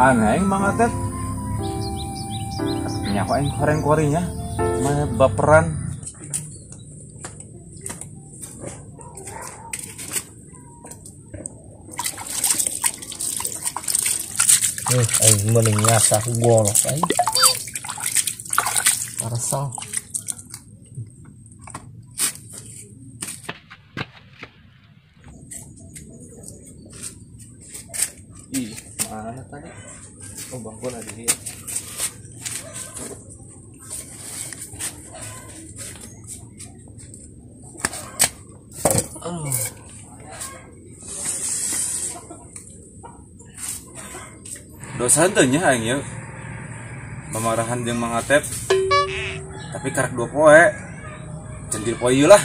Aneh aing Mang Atep. Nyaho aing horeng korinya. Mana baperan. Aing mending ngasah golok aing. Parasal. Ih, mana tadi? Oh, bangku ada di sini. Oh. Dosa teu nya aing ieu. Mamarahan jeung Mang Atep. Tapi karak 2 poe. Centil poe ieu lah.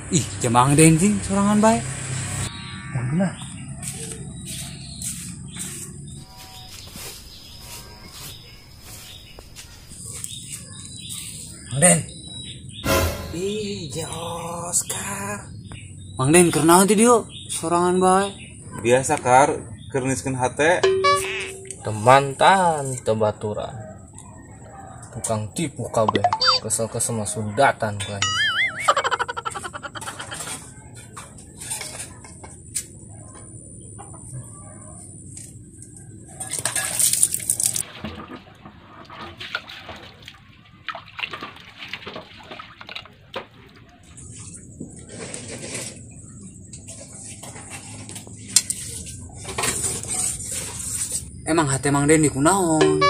Ih, Mang Den jing sorangan bae. Mana? Mang Den. Ih, je Oscar. Mang Den keur naon teh dieu sorangan bae? Biasa kar, keur niskeun hate. Temantan tebaturan. Tukang tipu kabeh, kesel-kesel mah sundatan kan. Emang hati Mang Den dikunaon?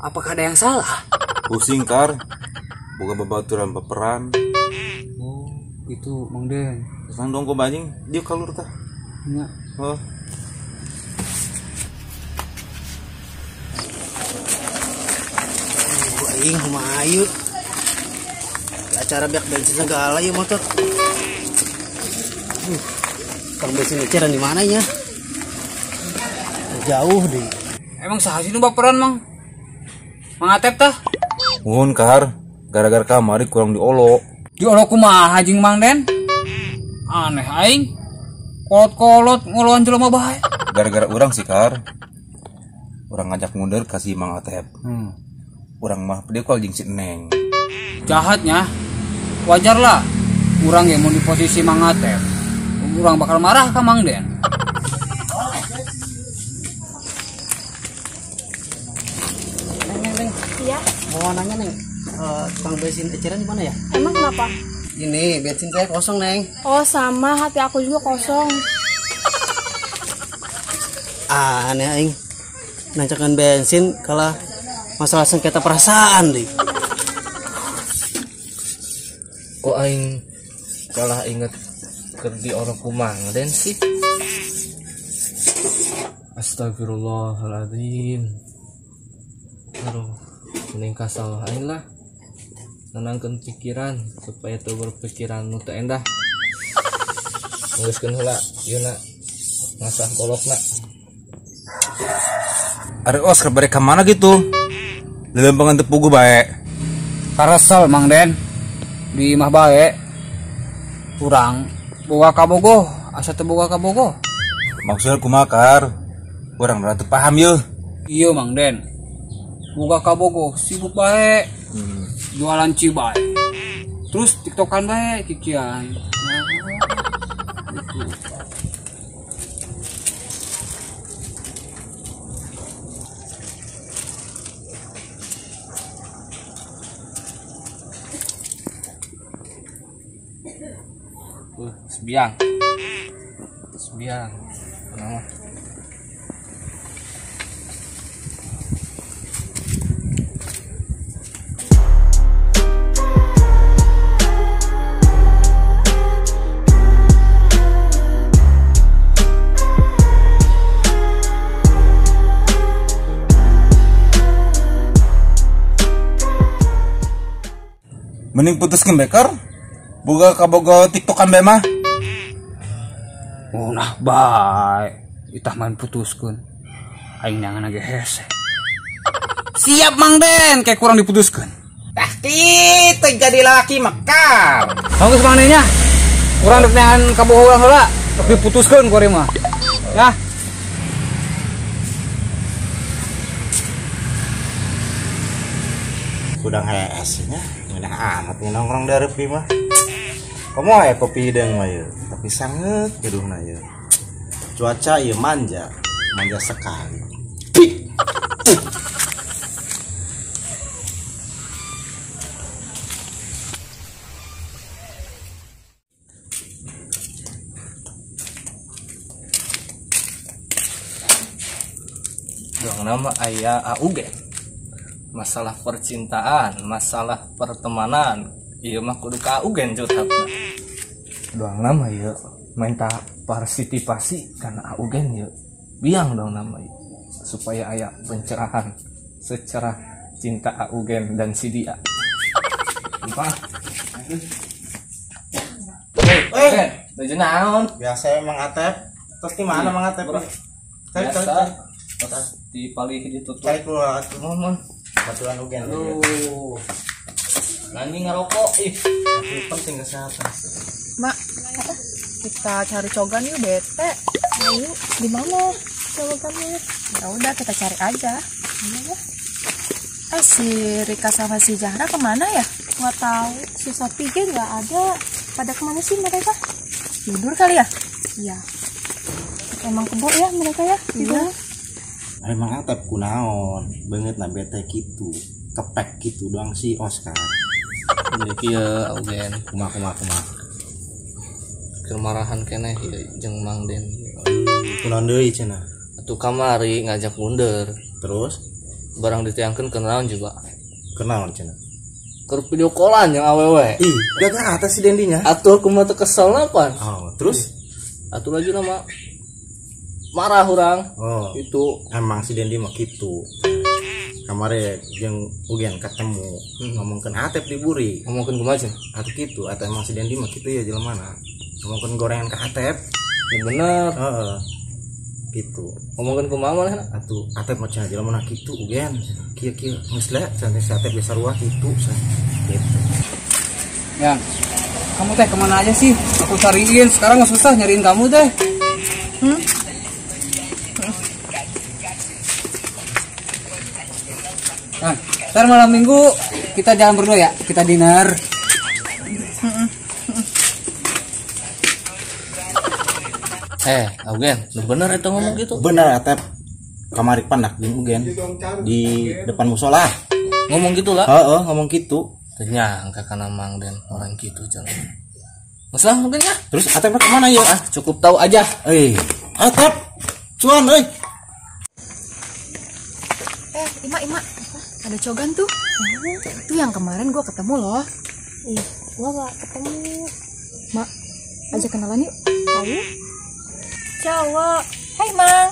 Apakah ada yang salah? Pusing kar, bukan babaturan baperan. Oh, itu Mang Den. Sekarang dong kok banjing, dia kalur tah. Iya. Oh. Aing kumaha ieu? Acara beak bensin segala ieu motor. Kang bensin eceran di mana nya? Jauh deh. Emang saha sih nu baperan Mang? Mang Atep tah? Mun kar, gara-gara kamari kurang diolo. Diolo kumaha jeung Mang Den? Aneh aing. Kolot-kolot ngoloan jelema bae. Gara-gara urang sih kar. Urang ngajak mundur ka si Mang Atep. Urang mah dia kok jeung si Neng. Jahatnya. Wajar lah. Urang ge mun di posisi Mang Atep. Urang bakal marah ka Mang Den. Iya. Mau nanya Neng, tukang bensin eceran di mana ya? Emang kenapa? Ini bensin saya kosong Neng. Oh sama, hati aku juga kosong. Aneh aing, nancakan bensin kalah masalah sengketa perasaan deh. Kok aing kalah inget keur di orang Kumang Den sih? Astagfirullahaladzim. Aduh, mending kasalah aing lah. Nenangkeun pikiran supaya teu berpikiran nu teu endah. Geuskeun heula ieu na ngasah golokna. Ari Oscar bari ka mana gitu? Lelempangan teu puguh bae. Karesel Mang Den. Di imah bae. Urang boga kabogoh, asa teu boga kabogoh. Maksudna kumaha kar? Urang mah teu paham yeuh. Iya Mang Den. Boga kabogoh sibuk bae. Jualan cibai. Terus tiktokan bae kikian. Nah, gitu. Sebiang. Sebiang. Kenapa? Mending putuskeun beker. Boga kaboga tiktokan bae mah. Oh nah bae. Itah main putuskeun. Aing nyangan ge hese. Siap Mang Den, kayak kurang diputuskeun. Tah kitu jadi lalaki mekar. Bagus manehnya. Urang rek neangan kabogoh urang heula, rek diputuskeun ku mah. Ya. Kudang hees nya, ngeunah amat nongkrong dareup ieu mah. Komo aya kopi hideung mah ieu, tapi sangeut geduhna ieu. Cuaca ieu manja, manja sekali. Doang nama aya AUG. Masalah percintaan, masalah pertemanan, ieu mah kudu ka AUG curhatna. Doang nama ieu minta partisipasi kana AUG ieu. Biang dong nama ieu supaya aya pencerahan secara cinta AUG dan si dia. Lupa. Eh, baju naon? Biasa emang Atep. Terus di mana Mang Atep? Biasa. Terus di palih ditutup. Cari keluar mohon. Batuan ugen. Aduh. Nanti ngerokok ih. Tapi penting kesehatan. Mak, apa? Kita cari cogan yuk, bete. Ayo, di mana cogannya? Ya udah kita cari aja. Iya ya. Si Rika sama si Zahra kemana ya? Nggak tahu. Si Sopi nggak ada. Pada kemana sih mereka? Tidur kali ya? Iya. Emang kebo ya mereka ya? Iya. Emang Atep kunaon beungeutna bete kitu, kepek kitu doang si Oscar. Jadi kieu Augen, kumaha. Keur marahan keneh ieu jeung Mang Den. Kunaon deui cenah? Atuh kamari ngajak mundur. Terus barang ditiangkeun keur naon juga? Keur naon cenah? Keur video callan jeung awewe. Ih, gagah atas si Dendinya. Atuh kumaha teu kesel pan? Oh, terus atuh laju nama marah orang. Oh, itu emang si Dendi mah kitu. Kamare jeung Ugen ketemu, ngomongkeun Atep diburi. Ngomongkeun kumaha cenah? Atuh kitu, atuh emang si Dendi mah kitu ya jelemana. Ngomongkeun gorengan ka Atep. Ya bener. Heeh. Gitu. Ngomongkeun kumaha manehna? Atuh Atep mah cenah jelemana kitu Ugen. Kieu-kieu geus lah cenah si Atep geus sarua kitu cenah. Gitu. Yang, kamu teh kemana aja sih? Aku cariin, sekarang nggak susah nyariin kamu teh. Nah, ntar malam minggu kita jalan berdua ya, kita dinner. Augen, bener itu ngomong gitu? Bener, Atep. Kamari pandak jeung Ugen di depan musola. Ngomong gitu lah? Heeh, ngomong gitu. Ternyata karena Mang Den orang gitu jalan. Masalah mungkin ya? Terus Atep kemana ya? Ah, cukup tahu aja. Atep, cuan, euy. Ima, ada cogan tuh. Itu yang kemarin gua ketemu loh. Ih, gua gak ketemu. Mak, ajak kenalan yuk. Ayo. Cowok. Hai, Mang.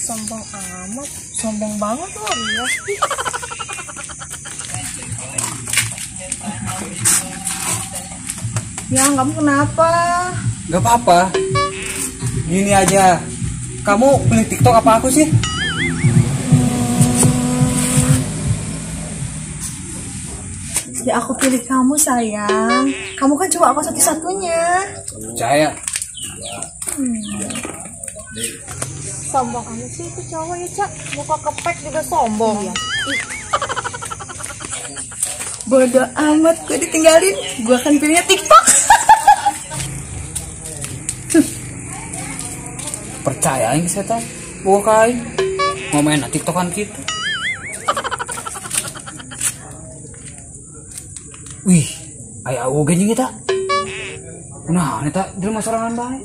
Sombong amat, sombong banget loh. Iya. Ya, kamu kenapa? Gak apa-apa. Gini aja. Kamu beli TikTok apa aku sih? Ya aku pilih kamu sayang. Kamu kan cuma aku satu-satunya. Percaya. Sombong amat sih itu cowok ya Cak. Muka kepek juga sombong. Iya. Ih. Bodoh amat gue ditinggalin. Gue akan pilihnya TikTok. Percaya yang setan. Bukan kai. Mau main TikTokan gitu. Wih, aya oge jeung eta. Nah, eta jelema sorangan bae.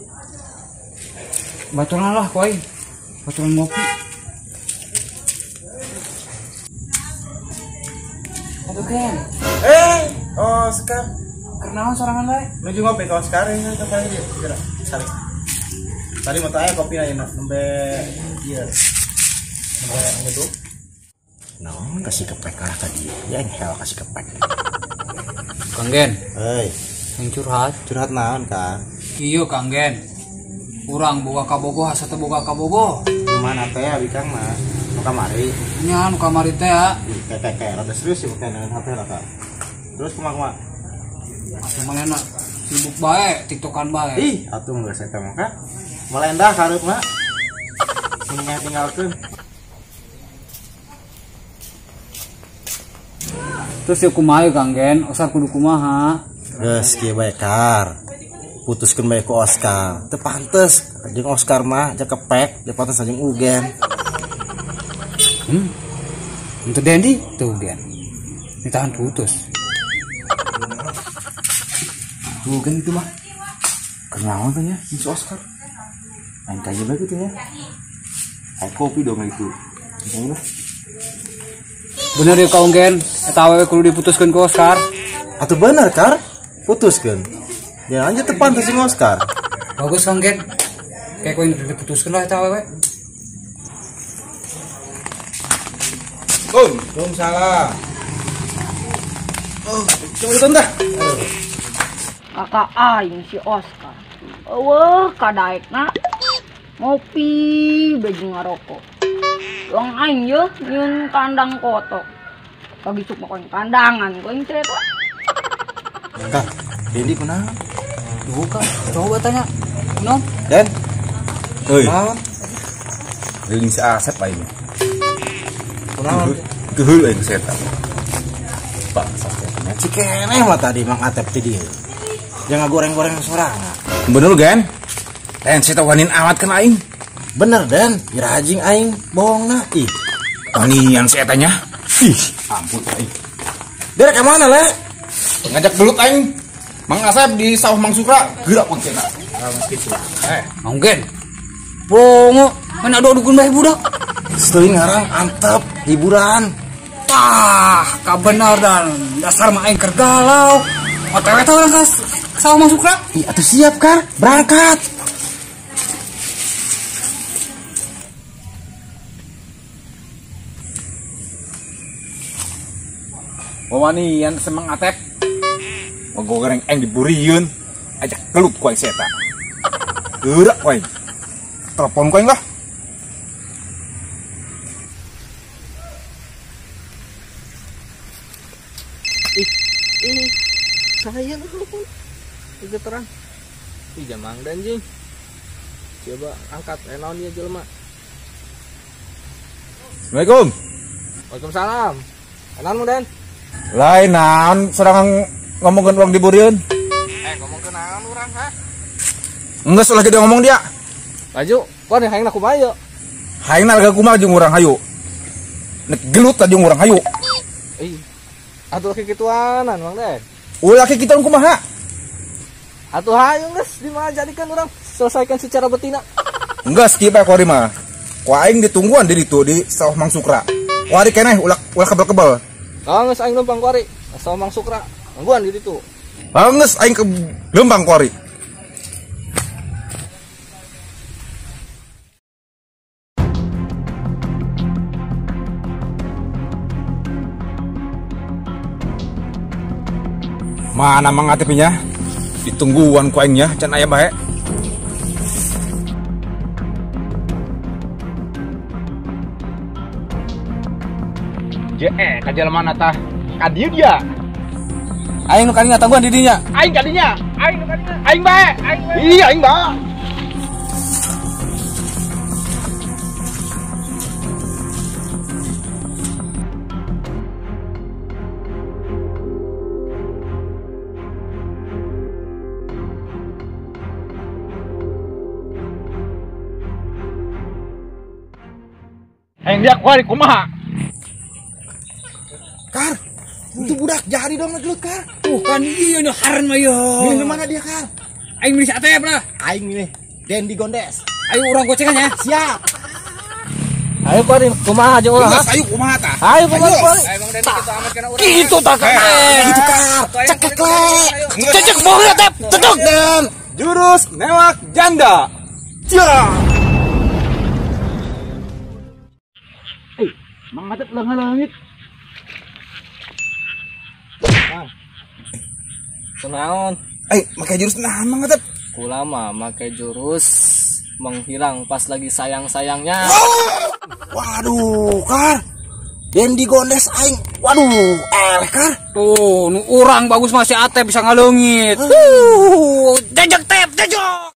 Baturan lah ku aing. Baturan ngopi. Aduh, Ken. Oscar. Kenalan sorangan bae. Nuju ngopi ka Oscar ini ka paling dieu. Geura, sari. Tadi mau tanya kopi aja nembe ieu. Nembe nyeduh. Naon kasih kepek lah tadi. Ya hel kasih kepek. Kang Gen. Hei, yang curhat. Curhat naon, Kang? Iya, Kang Gen. Urang boga kabogoh asa teu boga kabogoh. Mana teh abi Kang mah? Nu kamari. Nya nu kamari teh ya. Kayak rada serius sih pakai dengan HP lah kak. Terus kumaha? Atuh manehna sibuk bae, tiktokan bae. Ih, atuh geus eta mah kak. Melendah kareup mah. Mendingan tinggalkeun. Terus ya kumaha Kang Gen, Oscar kudu kumaha? Geus kieu bae kar. Putuskeun bae ku Oscar. Teu pantes jeung Oscar mah cekepek, teu pantes jeung Ugen. Untuk Dendi tuh Ugen. Ditahan putus. Ugen itu mah. Kenaon teh nya si Oscar. Aing kaje bae kitu nya. Aing kopi dong itu. Lah. Bener ya Kang Gen, eta awewe kudu diputuskeun ku Oscar. Atuh bener kar, putuskeun. Ya lanjut teu pantes jeung Oscar. Bagus Kang Gen. Kayak kowe diputuskeun lah eta awewe. Belum salah. Oh, coba ditonton. Kakak aing si Oscar. Eueuh kadaekna ngopi baju ngarokok. Wong aing ye nyieun kandang kotok. Kagisuk mah kandangan ku aing teh eta. Kang, Dendi kunaon? Duh, Kang, coba tanya. Kunaon? Den. Euy. Kunaon? Deui si Asep aing. Kunaon? Geheul aing setan. Bangsat setan. Cikeneh mah tadi Mang Atep teh dieu. Jangan goreng-goreng sorangan. Bener Gen? Lain saya wanin amat kan aing. Bener Den, ira hajing aing bohongna ih. Wanian si etanya. Ih, ampun aing. Dia ke mana le? Ngajak belut aing. Mang Asep di sawah Mang Sukra, gerak pun cina. Mang Gen. Bongo, mana adu-adukeun bae budak. Seuling ngarang antep hiburan. Tah, kabenar dan dasar mah aing keur galau. OTW teh urang ka sawah Mang Sukra. Ih, atuh siap kar, berangkat. Wawanian semang Atep. Goreng aing diburieun, ajak gelut ku aing si eta. Gerak ku aing. Telepon ku aing lah. Ih, saya telepon. Itu terang. Ih, jamang dan jing. Coba angkat naon dia jelema. Assalamualaikum. Waalaikumsalam. Naon mu Den? Lain naon serangan ngomongkeun uang diburieun. Ngomongkeun naon urang ha? Enggeus ulah jadi ngomong dia. Laju, kuan hayang kumaha yeuh? Hayang lega kumaha jeung urang hayu. Nek gelut jeung urang hayu. Ih. Atuh kikituanan Mang Den. Ulah kikituan kumaha? Atuh hayu geus di mana jadikan urang selesaikan secara betina. Enggeus kieu bae kuari mah. Ku aing ditungguan di ditu di sawah Mang Sukra. Kuari keneh ulah ulah kebel-kebel. Geus aing lempang kuari, sawah Mang Sukra. Tungguan di ditu. Geus aing ke lempang kuari. Mana Mang Atep-nya? Ditungguan ku aingnya, can aya bae. Je, ka jelema tah? Ka dieu dia. Aing nu kadinya tangguhan di dinya. Aing kadinya, aing nu kadinya. Aing bae, aing bae. Iya, aing bae. Aing dia kuari kumaha? Kar, itu budak jadi dong ngegelut kar. Bukan iya nih haran mah yo. Ini mana dia kar? Aing milih si Atep lah. Aing ini Dendi Gondes. Ayo urang gocengan ya. Siap. Ayo kuari kumaha jeung urang. Ayo kumaha tah? Ayo kumaha kuari. Ayo Bang Dendi kita amat kana urang. Kitu tah kar. Kitu kar. Cekek le. Cecek bohong Atep. Cecek. Dan jurus newak janda. Cia. Mang Atep leungit. Mang. Kunaon? Make jurus naon Mang Atep? Kula mah make jurus menghilang pas lagi sayang-sayangnya. Waduh, kar. Dendi gondes aing. Waduh, eleh kar. Tuh, nu urang bagus mah si Atep bisa ngaleungit. Jejak tep, jejak.